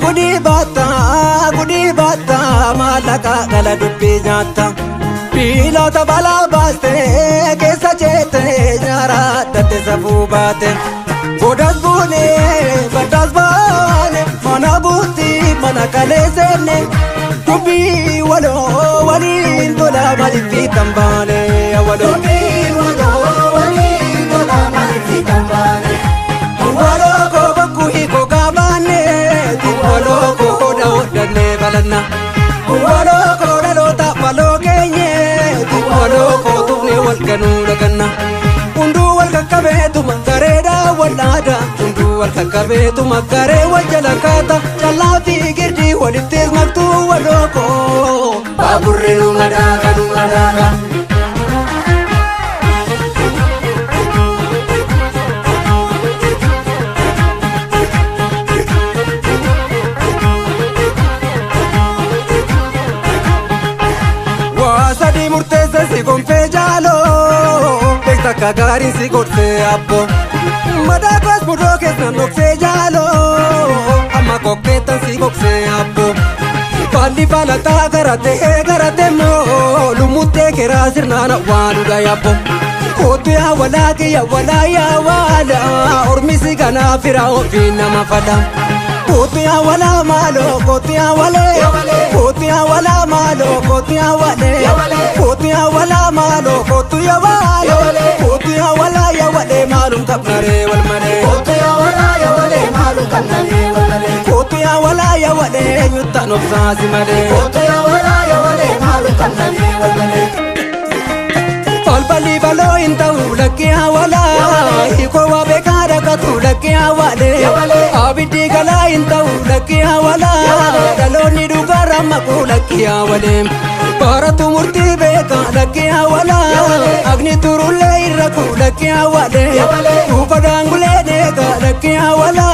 Gudii baatta gudii baatta maallaqa gala dubbii nyaatta. Biilota balaa baaste keessa jeete nyaara addatte safuu baate. Godas buune baddaas baane mana buuti mana kalee seenne. Dubbii waloo waliin tola maaliif fiixan baane waloo. Dubbii waloo waliin tola maaliif fiixan baane. Waloo koo bokkuu hiikoo qaabaanne waloo koo hoda hodhannee balanna. Waloo koo dhaloota baloo keenye waloo koo tufnee wal ganuu laganna. Hunduu wal qaqqabeetuma gareedhaa wal dhaada. Hunduu wal qaqqabeetuma garee wal jala kaata. Callaa fi girdii walittis maktuu waloo koo. Baaburri nu madaaka nu madaaka. Waa sadii murteesse si gonfee jaaloo beekta akka gaariin si godhee abbo. Madaa koos mudoo keessan dhoksee jaaloo amma kokkeettan si boksee abbo. Falli falataa garatee garatee moo lumuttee keraa sirnaan awwaaludha yaabbo. Kootu yaa walaa kiyya walaa yaa waala ormisi kanaa fira ofii nama fala. Kootu yaa walaa maaloo kootu yaa walee kootu yaa walaa maaloo kootu yaa walee kootu yaa walaa maaloo kootu yaa walee kootu yaa walaa yaa walee maalum qabnaree wal malee. Kootu yaa walaa yaa walee maalum qabnaree wal malee. Kootu yaa walaa yaa walee eenyuttaan obsaasi malee. Kootu yaa walaa yaa walee maalum qabnaree wal malee. Balballi baloo hin ta'u lakkee hawalaa hiikoo waa beekaa dhaqatu lakkee hawaalee abiddi galaa hin ta'u lakkee hawalaa dhaloonni dhugaarra maquu lakkee hawalee baratu murtii beekaa lakkee hawalaa agni turullee irra kuu lakkee hawalee dhuufa daangulee deegaa lakkee hawalaa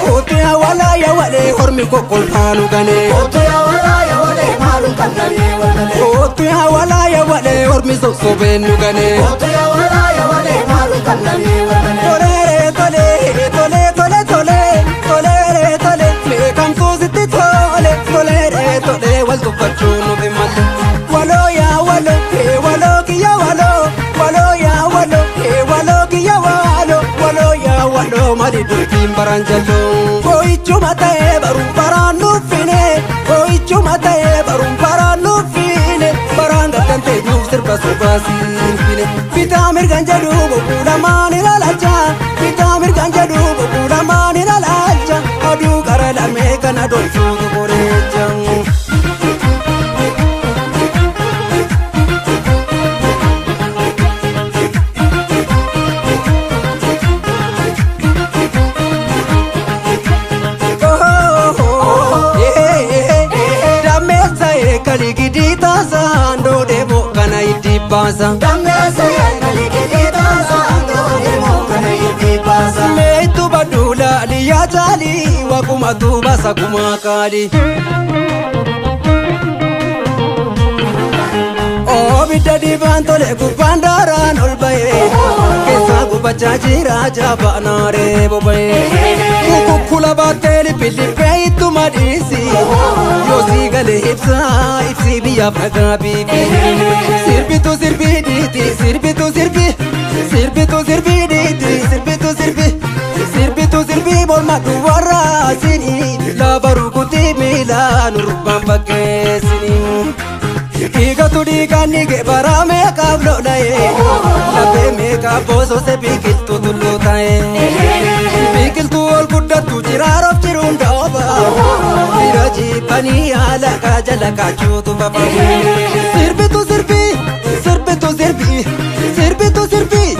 kootu hawalaa yawalee hormi kokkolfaanu ganee. Kootu yaa walaa yaa walee maalum qabnaree wal malee. Kootu hawalaa yawalee hormi sossobeen nu ganee. Kootu yaa walaa yaa walee maalum qabnaree wal malee. Tolee tolee tolee tolee tolee tolee tolee meeqamtuu sitti tole tolee tolee wal tuffachuun nuuf hin malle. Waloo yaa waloo hee waloo kiyya waloo waloo yaa waloo hee waloo kiyya waloo waloo yaa waloo mali dubbiin baraan jalloo. Boo'ichuma ta'ee baruun baraan nuffine boo'ichuma ta'ee baruun baraan nuffine baraan gaddantee nuuf sirba sobaasiin fine. Bitaa mirgaan jedhu bobbuu lamaan ilaalcha bitaa mirgaan jedhu bobbuu lamaan ilaalcha aduu qara lamee kana dolchuutu qoreecha. Dameessa eegali gidii taasaan doodee kana itti baasa. Dammeessa eegalee gidii taasaan doodee kana itti baasa. Meetu baduula liyaa caalii waaquma tuuba sagumaa kaali. Oobidda dibaan tole gubbaan daaraan ol ba'ee keessaa gubbachaa jira jabaanaaree boba'ee. Kukukkula baattee liphiliphee ittuma dhiisi yoo sii galee ibsaa ibsii biyyaaf nagaa biifi. Sirbitu sirbii dhiiti sirbitu sirbii sirbitu sirbii dhiiti sirbitu sirbii sirbitu sirbii morma duwwarraa sini lafa rukutii miilaa nurbaan fakkeessini. Dhiigatu dhiigaan ni geebaraa meeqaaf lola'ee lafee meeqaaf boosose biqiltuu tulluu ta'ee biqiltuu ol guddattu jiraarof jiruun dhooba bira jibbanii haala kaajala kaachuutu fafa. Sirbitu sirbii sirbitu sirbii sirbitu sirbii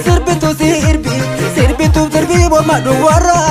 sirbitu sirbii sirbitu sirbii morma duwwarraa.